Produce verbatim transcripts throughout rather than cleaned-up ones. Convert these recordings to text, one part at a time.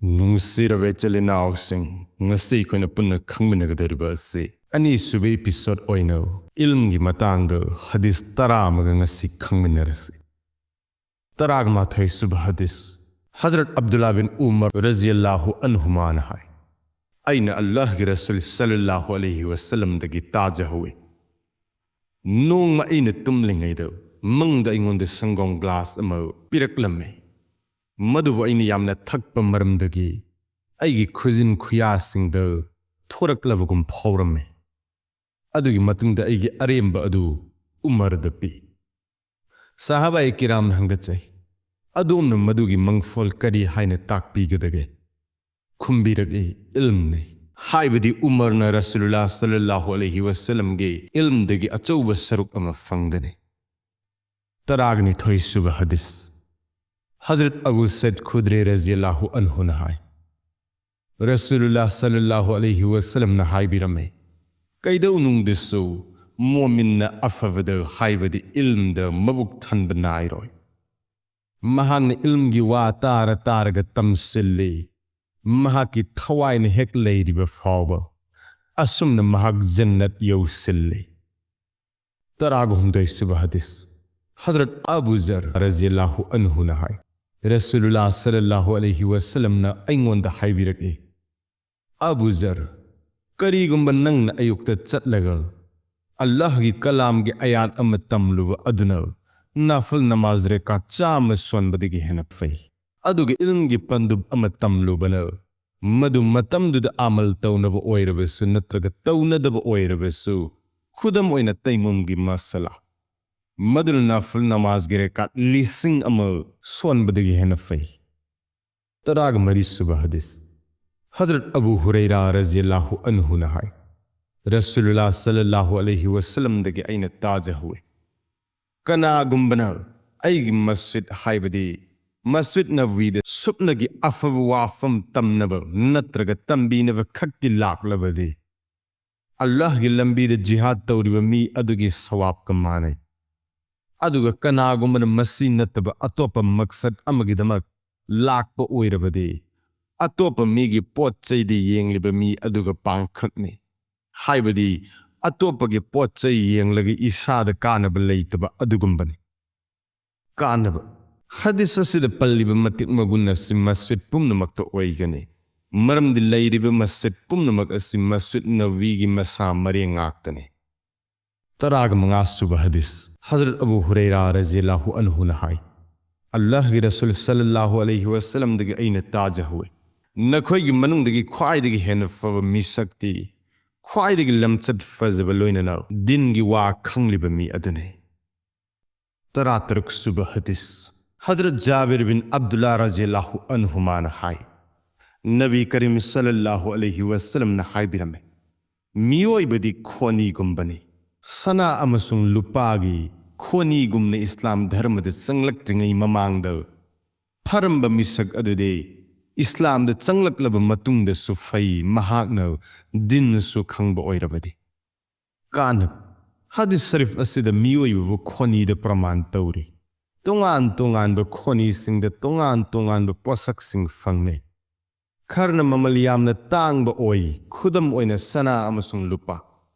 ꯅꯨꯡꯁꯤꯔꯕ ꯏꯆꯤꯜ ꯏꯅꯥꯎꯁꯤꯡ, ꯉꯁꯤ ꯑꯩꯈꯣꯏꯅ ꯄꯨꯟꯅ ꯈꯪꯃꯤꯟꯅꯒꯗꯧꯔꯤꯕ ꯑꯁꯤ ꯑꯅꯤꯁꯨꯕ episode ꯑꯣꯏꯅ ꯏꯜꯝꯒꯤ ꯃꯇꯥꯡꯗ ꯍꯗꯤꯁ ꯇꯔꯥ ꯑꯃꯒ ꯉꯁꯤ ꯈꯪꯃꯤꯟꯅꯔꯁꯤ꯫ ꯇꯔꯥꯒ ꯃꯥꯊꯣꯏꯁꯨꯕ ꯍꯗꯤꯁ꯫ ꯍꯖꯔꯠ ꯑꯕꯗꯨꯜꯂꯥ ꯕꯤꯟ ꯎꯃꯔ ꯔꯖꯤꯌꯜꯂꯥꯍꯨ ꯑꯟꯍꯨꯃꯥꯅ ꯍꯥꯏ, ꯑꯩꯅ ꯑꯜꯂꯥꯍꯒꯤ ꯔꯁꯨꯜ ꯁꯜꯂꯜꯂꯥꯍꯨ ꯑꯂꯩꯍꯤ ꯋꯁꯜꯂꯝꯗꯒꯤ ꯇꯥꯖꯍꯧꯏ, ꯅꯣꯡꯃ ꯑꯩꯅ ꯇꯨꯝꯂꯤꯉꯩꯗ ꯃꯪꯗ ꯑꯩꯉꯣꯟꯗ ꯁꯪꯒꯣꯝ glass ꯑꯃ ꯄꯤꯔꯛꯂꯝꯃꯤ꯫ ꯃꯗꯨꯕꯨ ꯑꯩꯅ ꯌꯥꯝꯅ ꯊꯛꯄ ꯃꯔꯝꯗꯒꯤ ꯑꯩꯒꯤ ꯈꯨꯖꯤꯟ ꯈꯨꯌꯥꯁꯤꯡꯗ ꯊꯣꯔꯛꯂꯕꯒꯨꯝ ꯐꯥꯎꯔꯝꯃꯤ꯫ ꯑꯗꯨꯒꯤ ꯃꯇꯨꯡꯗ ꯑꯩꯒꯤ ꯑꯔꯦꯝꯕ ꯑꯗꯨ ꯎꯃꯔꯗ ꯄꯤ꯫ ꯁꯍꯥꯕꯥꯏ ꯀꯤꯔꯥꯝꯅ ꯍꯪꯒꯠꯆꯩ, "ꯑꯗꯣꯝꯅ ꯃꯗꯨꯒꯤ ꯃꯪꯐꯣꯜ ꯀꯔꯤ ꯍꯥꯏꯅ ꯇꯥꯛꯄꯤꯒꯗꯒꯦ?" ꯈꯨꯝꯕꯤꯔꯛꯏ, "ꯏꯜꯝꯅꯤ"꯫ ꯍꯥꯏꯕꯗꯤ ꯎꯃꯔꯅ ꯔꯁꯨꯂꯨꯜꯂꯥ ꯁꯜꯂꯜꯂꯥꯍꯨ ꯑꯂꯩꯍꯤ ꯋꯁꯜꯂꯝꯒꯤ ꯏꯜꯝꯗꯒꯤ ꯑꯆꯧꯕ ꯁꯔꯨꯛ ꯑꯃ ꯐꯪꯒꯅꯤ꯫ ꯇꯔꯥꯒ ꯅꯤꯊꯣꯏꯁꯨꯕ ꯍꯗꯤꯁ꯫ ꯍꯖꯔꯠ ꯑꯕꯨ ꯁꯩꯗ ꯈꯨꯗ꯭ꯔꯤ ꯔꯖꯤꯌꯜꯂꯥꯍꯨ ꯑꯟꯍꯨꯅ ꯍꯥꯏ, ꯔꯁꯨꯂꯨꯜꯂꯥ ꯁꯜꯂꯜꯂꯥꯍꯨ ꯑꯂꯩꯍꯤ ꯋꯁꯜꯂꯝꯅ ꯍꯥꯏꯕꯤꯔꯝꯃꯤ, ꯀꯩꯗꯧꯅꯨꯡꯗꯁꯨ ꯃꯣꯃꯤꯟꯅ ꯑꯐꯕꯗ, ꯍꯥꯏꯕꯗꯤ ꯏꯜꯝꯗ ꯃꯕꯨꯛ ꯊꯟꯕ ꯅꯥꯏꯔꯣꯏ꯫ ꯃꯍꯥꯛꯅ ꯏꯜꯝꯒꯤ ꯋꯥ ꯇꯥꯔ ꯇꯥꯔꯒ ꯇꯝꯁꯤꯜꯂꯤ, ꯃꯍꯥꯛꯀꯤ ꯊꯋꯥꯏꯅ ꯍꯦꯛ ꯂꯩꯔꯤꯕ ꯐꯥꯎꯕ꯫ ꯑꯁꯨꯝꯅ ꯃꯍꯥꯛ ꯖꯟꯅꯠ ꯌꯧꯁꯤꯜꯂꯤ꯫ ꯇꯔꯥꯒ ꯍꯨꯝꯗꯣꯏꯁꯨꯕ ꯍꯗꯤꯁ꯫ ꯍꯖꯔꯠ ꯑꯕꯨ ꯖꯔ ꯔꯖꯤꯌꯜꯂꯥꯍꯨ ꯑꯟꯍꯨꯅ ꯍꯥꯏ, ꯔꯁꯨꯂꯨꯜꯂꯥ ꯁꯜꯂꯜꯂꯥꯍꯨ ꯑꯂꯩꯍꯤ ꯋꯁꯜꯂꯝꯅ ꯑꯩꯉꯣꯟꯗ ꯍꯥꯏꯕꯤꯔꯛꯏ, "ꯑꯕꯨ ꯖꯔ, ꯀꯔꯤꯒꯨꯝꯕ ꯅꯪꯅ ꯑꯌꯨꯛꯇ ꯆꯠꯂꯒ ꯑꯜꯂꯥꯍꯒꯤ ꯀꯂꯥꯝꯒꯤ ꯑꯌꯥꯠ ꯑꯃ ꯇꯝꯂꯨꯕ ꯑꯗꯨꯅ ꯅꯥꯐꯜ ꯅꯃꯥꯖ ꯔꯦꯀꯥ ꯆꯥꯝꯃ ꯁꯣꯟꯕꯗꯒꯤ ꯍꯦꯟꯅ ꯐꯩ꯫ ꯑꯗꯨꯒ ꯏꯜꯝꯒꯤ ꯄꯟꯗꯨꯞ ꯑꯃ ꯇꯝꯂꯨꯕꯅ ꯃꯗꯨ ꯃꯇꯝꯗꯨꯗ ꯑꯃꯜ ꯇꯧꯅꯕ ꯑꯣꯏꯔꯕꯁꯨ ꯅꯠꯇ꯭ꯔꯒ ꯇꯧꯅꯗꯕ ꯑꯣꯏꯔꯕꯁꯨ, ꯈꯨꯗꯝ ꯑꯣꯏꯅ ꯇꯩꯃꯨꯝꯒꯤ ꯃꯁꯂꯥ, ꯃꯗꯨꯅ ꯅꯥꯐꯜ ꯅꯃꯥꯖꯒꯤ ꯔꯦꯀꯥꯠ ꯂꯤꯁꯤꯡ ꯑꯃ ꯁꯣꯟꯕꯗꯒꯤ ꯍꯦꯟꯅ ꯐꯩ"꯫ ꯇꯔꯥꯒ ꯃꯔꯤꯁꯨꯕ ꯍꯗꯤꯁ꯫ ꯍꯖꯔꯠ ꯑꯕꯨ ꯍꯨꯔꯩꯔꯥ ꯔꯖꯤꯌꯜꯂꯥꯍꯨ ꯑꯟꯍꯨꯅ ꯍꯥꯏ, ꯔꯁꯨꯂꯨꯜꯂꯥ ꯁꯜꯂꯜꯂꯥꯍꯨ ꯑꯂꯩꯍꯤ ꯋꯁꯜꯂꯝꯗꯒꯤ ꯑꯩꯅ ꯇꯥꯖꯍꯧꯏ, ꯀꯅꯥꯒꯨꯝꯕꯅ ꯑꯩꯒꯤ ꯃꯁꯖꯤꯗ, ꯍꯥꯏꯕꯗꯤ ꯃꯁꯖꯤꯗ ꯅꯕꯋꯤꯗ ꯁꯨꯞꯅꯒꯤ ꯑꯐꯕ ꯋꯥꯐꯝ ꯇꯝꯅꯕ ꯅꯠꯇ꯭ꯔꯒ ꯇꯝꯕꯤꯅꯕ ꯈꯛꯀꯤ ꯂꯥꯛꯂꯕꯗꯤ, ꯑꯜꯂꯥꯍꯒꯤ ꯂꯝꯕꯤꯗ ꯖꯤꯍꯥꯗ ꯇꯧꯔꯤꯕ ꯃꯤ ꯑꯗꯨꯒꯤ ꯁꯋꯥꯕꯀ ꯃꯥꯟꯅꯩ꯫ ꯑꯗꯨꯒ ꯀꯅꯥꯒꯨꯝꯕꯅ ꯃꯁꯤ ꯅꯠꯇꯕ ꯑꯇꯣꯞꯄ ꯃꯛꯁꯗ ꯑꯃꯒꯤꯗꯃꯛ ꯂꯥꯛꯄ ꯑꯣꯏꯔꯕꯗꯤ, ꯑꯇꯣꯞꯄ ꯃꯤꯒꯤ ꯄꯣꯠ ꯆꯩꯗ ꯌꯦꯡꯂꯤꯕ ꯃꯤ ꯑꯗꯨꯒ ꯄꯥꯡꯈꯛꯅꯤ꯫ ꯍꯥꯏꯕꯗꯤ, ꯑꯇꯣꯞꯄꯒꯤ ꯄꯣꯠ ꯆꯩ ꯌꯦꯡꯂꯒ ꯏꯁꯥꯗ ꯀꯥꯟꯅꯕ ꯂꯩꯇꯕ ꯑꯗꯨꯒꯨꯝꯕꯅꯤ꯫ ꯀꯥꯟꯅꯕ꯫ ꯍꯗꯤꯁ ꯑꯁꯤꯗ ꯄꯜꯂꯤꯕ ꯃꯇꯤꯛ ꯃꯒꯨꯟ ꯑꯁꯤ ꯃꯁꯖꯤꯗ ꯄꯨꯝꯅꯃꯛꯇ ꯑꯣꯏꯒꯅꯤ, ꯃꯔꯝꯗꯤ ꯂꯩꯔꯤꯕ ꯃꯁꯖꯤꯗ ꯄꯨꯝꯅꯃꯛ ꯑꯁꯤ ꯃꯁꯖꯤꯗ ꯅꯕꯋꯤꯒꯤ ꯃꯁꯥ ꯃꯔꯦꯡ ꯉꯥꯛꯇꯅꯤ꯫ ꯇꯔꯥꯒ ꯃꯉꯥ ꯁꯨꯕ ꯍꯗꯤꯁ꯫ ꯍꯖꯔꯠ ꯑꯕꯨ ꯍꯨꯔꯩꯔꯥ ꯔꯖꯤꯌꯜꯂꯥꯍꯨ ꯑꯟꯍꯨꯅ ꯍꯥꯏ, ꯑꯜꯂꯥꯍꯒꯤ ꯔꯁꯨꯜ ꯁꯜꯂꯜꯂꯥꯍꯨ ꯑꯂꯩꯍꯤ ꯋꯁꯜꯂꯝꯗꯒꯤ ꯑꯩꯅ ꯇꯥꯖꯍꯧꯏ, ꯅꯈꯣꯏꯒꯤ ꯃꯅꯨꯡꯗꯒꯤ ꯈ꯭ꯋꯥꯏꯗꯒꯤ ꯍꯦꯟꯅ ꯐꯕ ꯃꯤꯁꯛꯇꯤ ꯈ꯭ꯋꯥꯏꯗꯒꯤ ꯂꯝꯆꯠ ꯐꯖꯕ, ꯂꯣꯏꯅꯅ ꯗꯤꯟꯒꯤ ꯋꯥ ꯈꯪꯂꯤꯕ ꯃꯤ ꯑꯗꯨꯅꯤ꯫ ꯇꯔꯥꯇꯔꯨꯛ ꯁꯨꯕ ꯍꯗꯤꯁ꯫ ꯍꯖꯔꯠ ꯖꯥꯕꯤꯔ ꯕꯤꯟ ꯑꯕꯗꯨꯜꯂꯥ ꯔꯖꯤꯌꯜꯂꯥꯍꯨ ꯑꯟꯍꯨꯃꯥꯅ ꯍꯥꯏ, ꯅꯕꯤ ꯀꯔꯤꯝ ꯁꯜꯂꯜꯂꯥꯍꯨ ꯑꯂꯩꯍꯤ ꯋꯁꯜꯂꯝꯅ ꯍꯥꯏꯕꯤꯔꯝꯃꯤ, ꯃꯤꯑꯣꯏꯕꯗꯤ ꯈꯣꯅꯤꯒꯨꯝꯕꯅꯤ꯫ ꯁꯅꯥ ꯑꯃꯁꯨꯡ ꯂꯨꯄꯥꯒꯤ ꯈꯣꯅꯤꯒꯨꯝꯅ ꯏꯁꯂꯥꯝ ꯙꯔꯃꯗ ꯆꯪꯂꯛꯇ꯭ꯔꯤꯉꯩ ꯃꯃꯥꯡꯗ ꯐꯔꯝꯕ ꯃꯤꯁꯛ ꯑꯗꯨꯗꯤ ꯏꯁꯂꯥꯝꯗ ꯆꯪꯂꯛꯂꯕ ꯃꯇꯨꯡꯗꯁꯨ ꯐꯩ, ꯃꯍꯥꯛꯅ ꯗꯤꯟꯁꯨ ꯈꯪꯕ ꯑꯣꯏꯔꯕꯗꯤ꯫ ꯀꯥꯟꯅꯕ꯫ ꯍꯗꯤꯁ ꯁꯔꯤꯐ ꯑꯁꯤꯗ ꯃꯤꯑꯣꯏꯕꯕꯨ ꯈꯣꯅꯤꯗ ꯄ꯭ꯔꯃꯥꯟ ꯇꯧꯔꯤ꯫ ꯇꯣꯉꯥꯟ ꯇꯣꯉꯥꯟꯕ ꯈꯣꯅꯤꯁꯤꯡꯗ ꯇꯣꯉꯥꯟ ꯇꯣꯉꯥꯟꯕ ꯄꯣꯠꯁꯛꯁꯤꯡ ꯐꯪꯅꯩ꯫ ꯈꯔꯅ ꯃꯃꯜ ꯌꯥꯝꯅ ꯇꯥꯡꯕ ꯑꯣꯏ, ꯈꯨꯗꯝ ꯑꯣꯏꯅ ꯁꯅꯥ ꯑꯃꯁꯨꯡ ꯂꯨꯄꯥ꯫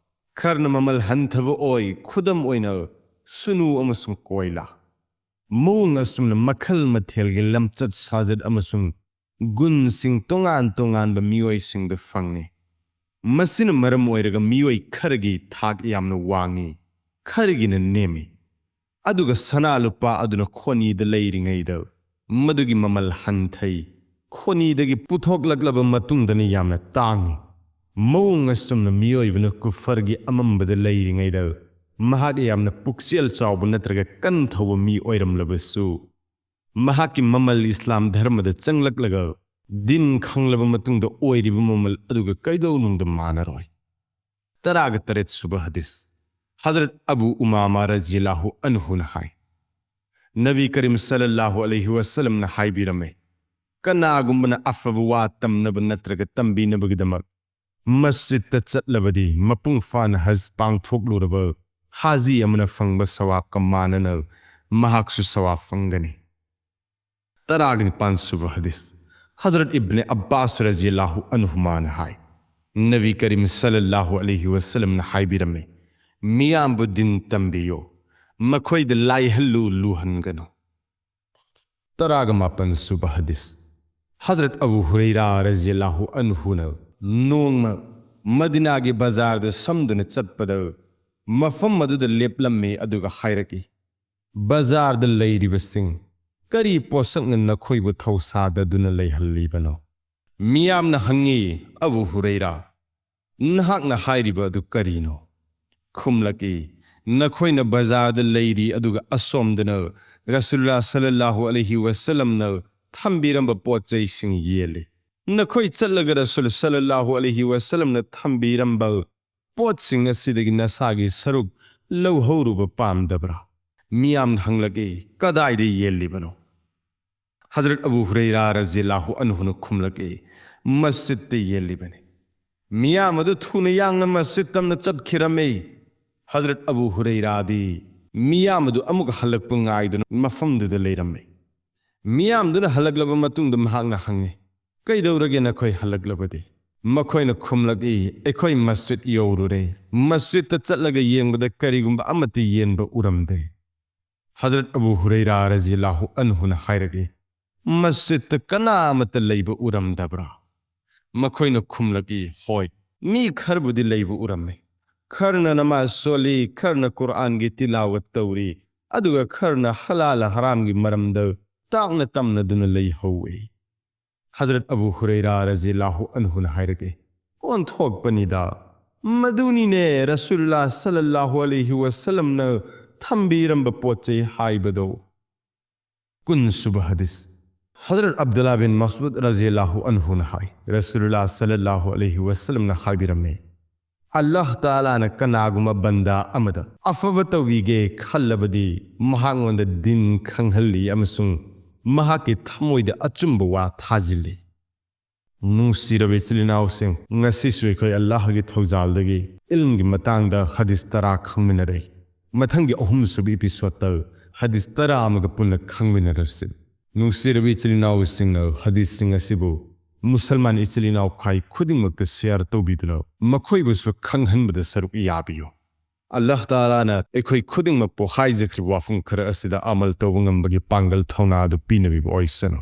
ꯈꯔꯅ ꯃꯃꯜ ꯍꯟꯊꯕ ꯑꯣꯏ, ꯈꯨꯗꯝ ꯑꯣꯏꯅ ꯁꯨꯅꯨ ꯑꯃꯁꯨꯡ ꯀꯣꯏꯂꯥ꯫ ꯃꯑꯣꯡ ꯑꯁꯨꯝꯅ ꯃꯈꯜ ꯃꯊꯦꯜꯒꯤ ꯂꯝꯆꯠ ꯁꯥꯖꯠ ꯑꯃꯁꯨꯡ ꯒꯨꯟꯁꯤꯡ ꯇꯣꯉꯥꯟ ꯇꯣꯉꯥꯟꯕ ꯃꯤꯑꯣꯏꯁꯤꯡꯗ ꯐꯪꯏ꯫ ꯃꯁꯤꯅ ꯃꯔꯝ ꯑꯣꯏꯔꯒ ꯃꯤꯑꯣꯏ ꯈꯔꯒꯤ ꯊꯥꯛ ꯌꯥꯝꯅ ꯋꯥꯡꯏ, ꯈꯔꯒꯤꯅ ꯅꯦꯝꯃꯤ꯫ ꯑꯗꯨꯒ ꯁꯅꯥ ꯂꯨꯄꯥ ꯑꯗꯨꯅ ꯈꯣꯅꯤꯗ ꯂꯩꯔꯤꯉꯩꯗ ꯃꯗꯨꯒꯤ ꯃꯃꯜ ꯍꯟꯊꯩ, ꯈꯣꯅꯤꯗꯒꯤ ꯄꯨꯊꯣꯛꯂꯛꯂꯕ ꯃꯇꯨꯡꯗꯅ ꯌꯥꯝꯅ ꯇꯥꯡꯏ꯫ ꯃꯑꯣꯡ ꯑꯁꯨꯝꯅ ꯃꯤꯑꯣꯏꯕꯅ ꯀꯨꯐꯔꯒꯤ ꯑꯃꯝꯕꯗ ꯂꯩꯔꯤꯉꯩꯗ ꯃꯍꯥꯛ ꯌꯥꯝꯅ ꯄꯨꯛꯆꯦꯜ ꯆꯥꯎꯕ ꯅꯠꯇ꯭ꯔꯒ ꯀꯟ ꯊꯧꯕ ꯃꯤ ꯑꯣꯏꯔꯝꯂꯕꯁꯨ, ꯃꯍꯥꯛꯀꯤ ꯃꯃꯜ ꯏꯁꯂꯥꯝ ꯙꯔꯃꯗ ꯆꯪꯂꯛꯂꯒ ꯗꯤꯟ ꯈꯪꯂꯕ ꯃꯇꯨꯡꯗ ꯑꯣꯏꯔꯤꯕ ꯃꯃꯜ ꯑꯗꯨꯒ ꯀꯩꯗꯧꯅꯨꯡꯗ ꯃꯥꯟꯅꯔꯣꯏ꯫ ꯇꯔꯥꯒ ꯇꯔꯦꯠ ꯁꯨꯕ ꯍꯗꯤꯁ꯫ ꯍꯖꯔꯠ ꯑꯕꯨ ꯎꯃꯥꯃꯥ ꯔꯖꯤꯌꯜꯂꯥꯍꯨ ꯑꯟꯍꯨꯅ ꯍꯥꯏ, ꯅꯕꯤ ꯀꯔꯤꯝ ꯁꯜꯂꯜꯂꯥꯍꯨ ꯑꯂꯩꯍꯤ ꯋꯁꯜꯂꯝꯅ ꯍꯥꯏꯕꯤꯔꯝꯃꯤ, ꯀꯅꯥꯒꯨꯝꯕꯅ ꯑꯐꯕ ꯋꯥ ꯇꯝꯅꯕ ꯅꯠꯇ꯭ꯔꯒ ꯇꯝꯕꯤꯅꯕꯒꯤꯗꯃꯛ ꯃꯁꯖꯤꯗꯇ ꯆꯠꯂꯕꯗꯤ ꯃꯄꯨꯡ ꯐꯥꯅ ꯍꯖ ꯄꯥꯡꯊꯣꯛꯂꯨꯔꯕ ꯍꯥꯖꯤ ꯑꯃꯅ ꯐꯪꯕ ꯁꯋꯥꯕꯀ ꯃꯥꯟꯅꯅ ꯃꯍꯥꯛꯁꯨ ꯁꯋꯥꯕ ꯐꯪꯒꯅꯤ꯫ ꯇꯔꯥꯒ ꯅꯤꯄꯥꯟ ꯁꯨꯕ ꯍꯗꯤꯁ꯫ ꯍꯖꯔꯠ ꯏꯕꯅꯦ ꯑꯕꯥꯁ ꯔꯖꯤꯌꯜꯂꯥꯍꯨ ꯑꯟꯍꯨꯃꯥꯅ ꯍꯥꯏ, ꯅꯕꯤ ꯀꯔꯤꯝ ꯁꯜꯂꯜꯂꯥꯍꯨ ꯑꯂꯩꯍꯤ ꯋꯁꯜꯂꯝꯅ ꯍꯥꯏꯕꯤꯔꯝꯃꯤ, "ꯃꯤꯌꯥꯝꯕꯨ ꯗꯤꯟ ꯇꯝꯕꯤꯌꯨ, ꯃꯈꯣꯏꯗ ꯂꯥꯏꯍꯜꯂꯨ, ꯂꯨꯍꯟꯒꯅꯨ"꯫ ꯇꯔꯥꯒ ꯃꯥꯄꯟ ꯁꯨꯕ ꯍꯗꯤꯁ꯫ ꯍꯖꯔꯠ ꯑꯕꯨ ꯍꯨꯔꯩꯔꯥ ꯔꯖꯤꯌꯜꯂꯥꯍꯨ ꯑꯟꯍꯨꯅ ꯅꯣꯡꯃ ꯃꯗꯤꯅꯥꯒꯤ ꯕꯖꯥꯔꯗ ꯁꯝꯗꯨꯅ ꯆꯠꯄꯗ ꯃꯐꯝ ꯑꯗꯨꯗ ꯂꯦꯞꯂꯝꯃꯤ, ꯑꯗꯨꯒ ꯍꯥꯏꯔꯛꯏ, "ꯕꯖꯥꯔꯗ ꯂꯩꯔꯤꯕꯁꯤꯡ, ꯀꯔꯤ ꯄꯣꯠꯁꯛꯅ ꯅꯈꯣꯏꯕꯨ ꯊꯧꯁꯥꯗꯗꯨꯅ ꯂꯩꯍꯜꯂꯤꯕꯅꯣ?" ꯃꯤꯌꯥꯝꯅ ꯍꯪꯉꯤ, "ꯑꯕꯨ ꯍꯨꯔꯩꯔꯥ, ꯅꯍꯥꯛꯅ ꯍꯥꯏꯔꯤꯕ ꯑꯗꯨ ꯀꯔꯤꯅꯣ?" ꯈꯨꯝꯂꯛꯏ, "ꯅꯈꯣꯏꯅ ꯕꯖꯥꯔꯗ ꯂꯩꯔꯤ, ꯑꯗꯨꯒ ꯑꯁꯣꯝꯗꯅ ꯔꯁꯨꯜꯂꯥ ꯁꯜꯂꯜꯂꯥꯍꯨ ꯑꯂꯩꯍꯤ ꯋꯁꯜꯂꯝꯅ ꯊꯝꯕꯤꯔꯝꯕ ꯄꯣꯠ ꯆꯩꯁꯤꯡ ꯌꯦꯜꯂꯤ꯫ ꯅꯈꯣꯏ ꯆꯠꯂꯒ ꯔꯁꯨꯜ ꯁꯜꯂꯜꯂꯥꯍꯨ ꯑꯂꯩꯍꯤ ꯋꯁꯜꯂꯝꯅ ꯊꯝꯕꯤꯔꯝꯕ ꯄꯣꯠꯁꯤꯡ ꯑꯁꯤꯗꯒꯤ ꯅꯁꯥꯒꯤ ꯁꯔꯨꯛ ꯂꯧꯍꯧꯔꯨꯕ ꯄꯥꯝꯗꯕ꯭ꯔꯥ?" ꯃꯤꯌꯥꯝꯅ ꯍꯪꯂꯛꯏ, "ꯀꯗꯥꯏꯗ ꯌꯦꯜꯂꯤꯕꯅꯣ?" ꯍꯖꯔꯠ ꯑꯕꯨ ꯍꯨꯔꯩꯔꯥ ꯔꯖꯤꯌꯜꯂꯥꯍꯨ ꯑꯟꯍꯨꯅ ꯈꯨꯝꯂꯛꯏ, "ꯃꯁꯖꯤꯗꯇ ꯌꯦꯜꯂꯤꯕꯅꯤ"꯫ ꯃꯤꯌꯥꯝ ꯑꯗꯨ ꯊꯨꯅ ꯌꯥꯡꯅ ꯃꯁꯖꯤꯗ ꯇꯝꯅ ꯆꯠꯈꯤꯔꯝꯃꯤ꯫ ꯍꯖꯔꯠ ꯑꯕꯨ ꯍꯨꯔꯩꯔꯥꯗꯤ ꯃꯤꯌꯥꯝ ꯑꯗꯨ ꯑꯃꯨꯛ ꯍꯜꯂꯛꯄ ꯉꯥꯏꯗꯨꯅ ꯃꯐꯝꯗꯨꯗ ꯂꯩꯔꯝꯃꯤ꯫ ꯃꯤꯌꯥꯝꯗꯨꯅ ꯍꯜꯂꯛꯂꯕ ꯃꯇꯨꯡꯗ ꯃꯍꯥꯛꯅ ꯍꯪꯉꯤ, "ꯀꯩꯗꯧꯔꯒꯦ ꯅꯈꯣꯏ ꯍꯜꯂꯛꯂꯕꯗꯤ?" ꯃꯈꯣꯏꯅ ꯈꯨꯝꯂꯛꯏ, "ꯑꯩꯈꯣꯏ ꯃꯁꯖꯤꯗ ꯌꯧꯔꯨꯔꯦ꯫ ꯃꯁꯖꯤꯗꯇ ꯆꯠꯂꯒ ꯌꯦꯡꯕꯗ ꯀꯔꯤꯒꯨꯝꯕ ꯑꯃꯠꯇ ꯌꯦꯟꯕ ꯎꯔꯝꯗꯦ"꯫ ꯍꯖꯔꯠ ꯑꯕꯨ ꯍꯨꯔꯩꯔꯥ ꯔꯖꯤꯌꯜꯂꯥꯍꯨ ꯑꯟꯍꯨꯅ ꯍꯥꯏꯔꯛꯏ, "ꯃꯁꯖꯤꯗꯇ ꯀꯅꯥ ꯑꯃꯠꯇ ꯂꯩꯕ ꯎꯔꯝꯗꯕ꯭ꯔꯥ?" ꯃꯈꯣꯏꯅ ꯈꯨꯝꯂꯛꯏ, "ꯍꯣꯏ, ꯃꯤ ꯈꯔꯕꯨꯗꯤ ꯂꯩꯕ ꯎꯔꯝꯃꯤ꯫ ꯈꯔꯅ ꯅꯃꯥꯖ ꯁꯣꯜꯂꯤ, ꯈꯔꯅ ꯀꯨꯔꯑꯥꯟꯒꯤ ꯇꯤꯂꯥꯋꯠ ꯇꯧꯔꯤ, ꯑꯗꯨꯒ ꯈꯔꯅ ꯍꯂꯥꯜ ꯍꯔꯥꯝꯒꯤ ꯃꯔꯝꯗ ꯇꯥꯛꯅ ꯇꯝꯅꯗꯨꯅ ꯂꯩꯍꯧꯏ"꯫ ꯍꯖꯔꯠ ꯑꯕꯨ ꯍꯨꯔꯩꯔꯥ ꯔꯖꯤꯌꯜꯂꯥꯍꯨ ꯑꯟꯍꯨꯅ ꯍꯥꯏꯔꯛꯏ, "ꯑꯣꯟꯊꯣꯛꯄꯅꯤꯗ, ꯃꯗꯨꯅꯤꯅꯦ ꯔꯁꯨꯜꯂꯥ ꯁꯜꯂꯜꯂꯥꯍꯨ ꯑꯂꯩꯍꯤ ꯋꯁꯜꯂꯝꯅ ꯊꯝꯕꯤꯔꯝꯕ ꯄꯣꯠ ꯆꯩ ꯍꯥꯏꯕꯗꯣ"꯫ ꯀꯨꯟ ꯁꯨꯕ ꯍꯗꯤꯁ꯫ ꯍꯖꯔꯠ ꯑꯕꯗꯨꯜꯂꯥ ꯕꯤꯟ ꯃꯁꯎꯗ ꯔꯖꯤꯌꯜꯂꯥꯍꯨ ꯑꯟꯍꯨꯅ ꯍꯥꯏ, ꯔꯁꯨꯜꯂꯥ ꯁꯜꯂꯜꯂꯥꯍꯨ ꯑꯂꯩꯍꯤ ꯋꯁꯜꯂꯝꯅ ꯍꯥꯏꯕꯤꯔꯝꯃꯤ, "ꯑꯜꯂꯥꯍ ꯇꯥꯂꯥꯅ ꯀꯅꯥꯒꯨꯝꯕ ꯕꯟꯗꯥ ꯑꯃꯗ ꯑꯐꯕ ꯇꯧꯕꯤꯒꯦ ꯈꯜꯂꯕꯗꯤ, ꯃꯍꯥꯛꯉꯣꯟꯗ ꯗꯤꯟ ꯈꯪꯍꯜꯂꯤ ꯑꯃꯁꯨꯡ ꯃꯍꯥꯛꯀꯤ ꯊꯃꯣꯏꯗ ꯑꯆꯨꯝꯕ ꯋꯥ ꯊꯥꯖꯤꯜꯂꯤ"꯫ ꯅꯨꯡꯁꯤꯔꯕ ꯏꯆꯤꯜ ꯏꯅꯥꯎꯁꯤꯡ, ꯉꯁꯤꯁꯨ ꯑꯩꯈꯣꯏ ꯑꯜꯂꯥꯍꯒꯤ ꯊꯧꯖꯥꯜꯗꯒꯤ ꯏꯜꯝꯒꯤ ꯃꯇꯥꯡꯗ ꯍꯗꯤꯁ ꯇꯔꯥ ꯈꯪꯃꯤꯟꯅꯔꯦ꯫ ꯃꯊꯪꯒꯤ ꯑꯍꯨꯝꯁꯨꯕ ꯏꯄꯤꯁꯣꯗꯇ ꯍꯗꯤꯁ ꯇꯔꯥ ꯑꯃꯒ ꯄꯨꯟꯅ ꯈꯪꯃꯤꯟꯅꯔꯁꯤ꯫ ꯅꯨꯡꯁꯤꯔꯕ ꯏꯆꯤꯜ ꯏꯅꯥꯎꯁꯤꯡꯅ ꯍꯗꯤꯁꯁꯤꯡ ꯑꯁꯤꯕꯨ ꯃꯨꯁꯜꯃꯥꯟ ꯏꯆꯤꯜ ꯏꯅꯥꯎꯈꯥꯏ ꯈꯨꯗꯤꯡꯃꯛꯇ ꯁꯤꯌꯥꯔ ꯇꯧꯕꯤꯗꯨꯅ ꯃꯈꯣꯏꯕꯨꯁꯨ ꯈꯪꯍꯟꯕꯗ ꯁꯔꯨꯛ ꯌꯥꯕꯤꯌꯨ꯫ ꯑꯜꯂꯥꯍ ꯇꯥꯂꯥꯅ ꯑꯩꯈꯣꯏ ꯈꯨꯗꯤꯡꯃꯛꯄꯨ ꯍꯥꯏꯖꯈ꯭ꯔꯤꯕ ꯋꯥꯐꯝ ꯈꯔ ꯑꯁꯤꯗ ꯑꯃꯜ ꯇꯧꯕ ꯉꯝꯕꯒꯤ ꯄꯥꯡꯒꯜ ꯊꯧꯅꯥ ꯑꯗꯨ ꯄꯤꯅꯕꯤꯕ ꯑꯣꯏꯁꯅꯨ꯫